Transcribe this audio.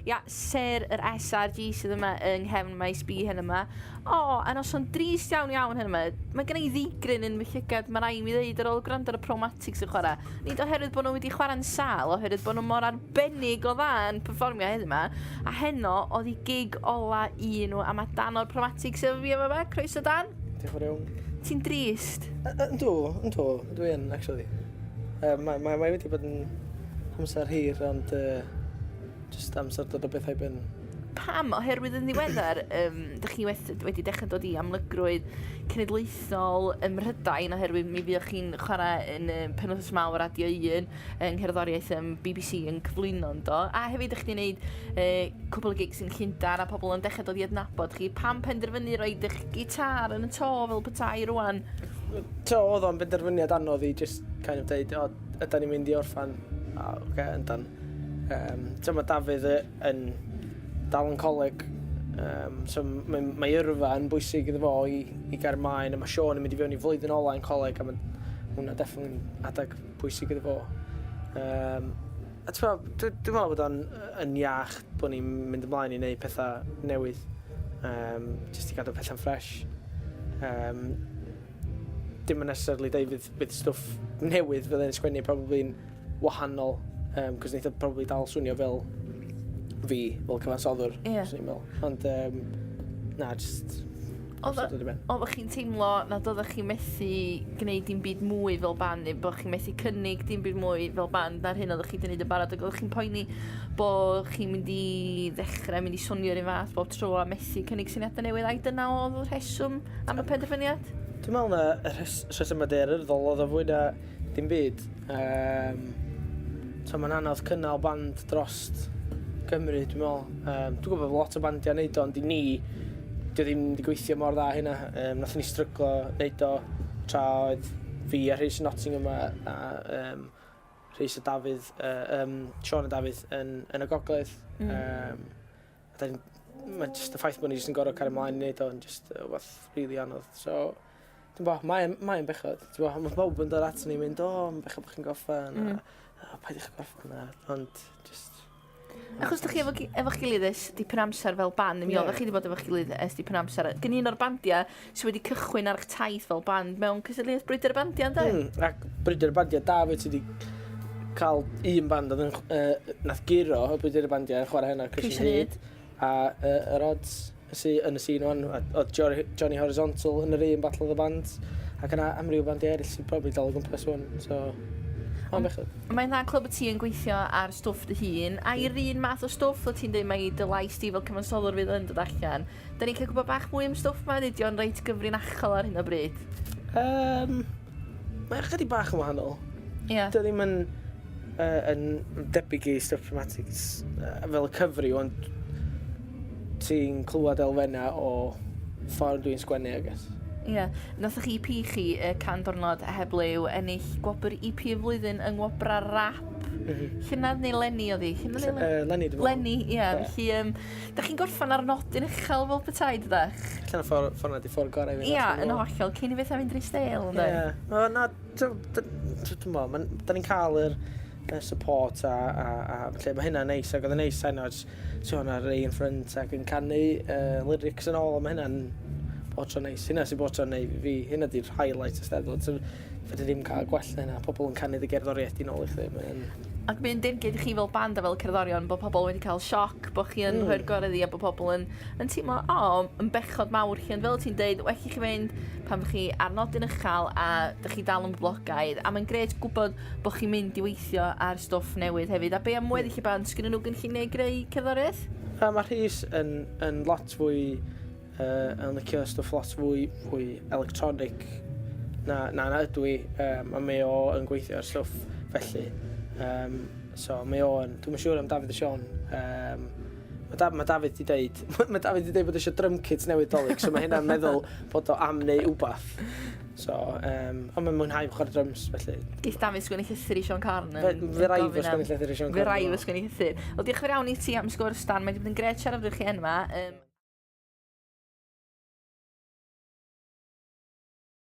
Ia, ser yr SRG sydd yma yng nghefn Maes B hen yma. O, a noson drist iawn iawn hen yma. Mae gen i ddeigryn yn fy llygad, mae rai i mi ddeud, ar ôl gwrando ar y Promatics yn chwarae. Nid oherwydd bod nhw wedi chwarae'n sâl, oherwydd bod nhw mor arbennig o dda yn perfformio heddiw yma. A heno, oedd i gig ola un nhw, a mae Dan o'r Promatics efo fi efo yma. Croeso, Dan. Diolch yn fawr iawn. Ti'n drist? Yndw, yndw, dwi yn, actually. Mae, mae, mae wedi bod yn amser hir, ond uh, Jyst amser dod o bethau i ben. Pam? Oherwydd yn ddiweddar, um, dych chi wedi dechrau dod i amlygrwydd cenedlaethol ym Mhrydain, oherwydd mi fuoch chi'n chwarae yn y penwythnos mawr Radio 1 yng ngherddoriaeth um, BBC yn cyflwyno yn do. A hefyd ydych chi'n gwneud uh, cwbl o gigs yn Llundain a pobl yn dechrau dod i adnabod chi. Pam penderfynu roi eich gitar yn y to fel petai rwan? To, oedd o'n benderfyniad anodd i just kind of deud, o, ydan ni'n mynd i orffan? A, oce, okay, yndan. Um, so mae Dafydd yn dal yn coleg, um, so mae, mae yrfa yn bwysig iddo fo i, i gael maen, a mae Sean yn mynd i fewn i flwyddyn ola yn coleg, a mae hwnna definitely yn adeg pwysig iddo fo. Um, a ti'n meddwl, dwi'n dwi meddwl bod o'n yn iach bod ni'n mynd ymlaen i wneud pethau newydd, um, jyst i gadw pethau'n ffres. Um, dim yn necessarily deud fydd, fydd stwff newydd fydd e'n sgwennu probably'n wahanol, um, cos wneith o probably dal swnio fel fi, fel cyfansoddwr, Ie. swn i'n meddwl. Ond, um, na, just... Oedd oeddech chi'n teimlo nad oeddech chi'n methu gwneud dim byd mwy fel band, neu bod chi'n methu cynnig dim byd mwy fel band na'r hyn oeddech chi wedi gwneud yn barod, ac oeddech chi'n poeni bod chi'n mynd i ddechrau mynd i swnio'r un fath bob tro a methu cynnig syniadau newydd, ai dyna oedd y rheswm am y penderfyniad? Dwi'n meddwl na y rheswm daearyddol oedd o fwy na dim byd. Um, so mae'n anodd cynnal band drost Gymru, dwi'n meddwl. Um, dwi'n gwybod bod lot o bandiau yn neud o, ond i ni, dwi ddim wedi gweithio mor dda hynna. Um, nathon ni stryglo neud o tra oedd fi a Rhys Nottingham a, a um, Rhys a Dafydd, uh, um, Sean a Dafydd yn, yn y gogledd. Mm. Um, a then, mae just y ffaith bod ni jyst yn gorfod cario ymlaen i wneud o'n just uh, wbath really anodd. So, dwi'n bo, mae'n mae bechod. Dwi'n bo, mae pawb yn dod at ni mynd, o, mae'n bechod bod chi'n gorffen, mm. a, a paid eich gorffen, a, ond just... Achos dych chi efo, efo'ch gilydd ers dipyn amser fel band, mi yeah. oeddech chi wedi bod efo'ch gilydd ers dipyn amser. Gen un o'r bandiau sydd wedi cychwyn ar eich taith fel band mewn cystadleuaeth Brwydr y Bandiau, ynddo? Mm, ac Brwydr y Bandiau, David sydd wedi cael un band oedd yn, uh, nath guro y Brwydr y Bandiau yn chwarae hynna, Christian Hyd, a uh, yr Odds sy yn y scene wan, oedd Johnny Horizontal yn yr un Battle of the Bands, ac yna amryw bandiau eraill sy'n probably dal o gwmpas wan, so... Mae'n bechod. Mae'n dda clywed bod ti yn gweithio ar stwff dy hun, a i'r un math o stwff, o ti'n dweud mai dy lais di fel cyfansoddwr fydd yn dod allan. Da ni'n cael gwybod bach mwy am stwff ma, neu di o'n reit gyfrinachol ar hyn o bryd? Um, mae'n chydig bach yn wahanol. Ie. Yeah. Dio ddim yn, uh, yn debyg i stwff Promatics uh, fel y cyfryw, ond ti'n clywed elfennau o ffordd dwi'n sgwennu, I guess. Ie. Yeah. Nathoch chi EP chi, y Can Diwrnod Heb Liw, ennill gwobr EP y flwyddyn yng Ngwobrau Rap. Mm -hmm. Llynedd neu Lenny oedd hi? Llynedd neu Lenny? Uh, Lenny, dwi'n meddwl. Lenny, ie. Yeah. Felly, um, da chi'n gorffan ar nodyn uchel fel petai, dydach? Allan y ffordd, ffordd na di ffordd gorau i fynd. Ie, yeah, yn hollol. Cyn i bethau fynd rhy stale, ynddo? Ie. Yeah. Na, dwi'n meddwl, da ni'n cael yr y support a, a, a felly mae hynna'n neis ac oedd yn neis heno sôn ar Ray in front ac yn canu uh, lyrics yn ôl a mae hynna'n bod tro'n neis. Hynna sy'n bod tro'n neis fi, hynna di'r highlight y steddfod. So, fedri ddim cael gwell na hynna, pobl yn canu dy gerddoriaeth di nôl i chdi. Mae'n... Ac mae'n dirgyd i chi fel band a fel cerddorion bod pobl wedi cael sioc bod chi yn mm. rhoi'r gorau iddi a bod pobl yn, yn teimlo, o, oh, yn bechod mawr chi, ond fel ti'n deud, well i chi fynd pan chi ar nodyn uchel a dych chi dal yn boblogaidd, a mae'n gret gwybod bod chi'n mynd i weithio ar stwff newydd hefyd. A be am weddill y band, sgynnon nhw gynlluniau i greu cerddoriaeth? Uh, mae Rhys yn, yn lot fwy, uh, yn licio stwff lot fwy, fwy electronic na, na, na ydw i, um, a mae o yn gweithio ar stwff felly. Um, so mae o yn, dwi'm yn siŵr am Dafydd a Siôn, um, Mae, da, mae Dafydd di deud, mae Dafydd di deud bod eisiau drum kit newydd Dolig, so mae hynna'n meddwl bod o am neu wbath. So, um, ond mae'n mwynhau chwarae drums, felly. Geith Dafydd sgwennu llythyr i Siôn Corn. Fe, fe rai fo sgwennu llythyr i Siôn Corn. Fe rai fo sgwennu llythyr. Wel, diolch yn fawr iawn i ti am sgwrs, Dan. Mae wedi bod yn gret siarad efo chi enw. Um,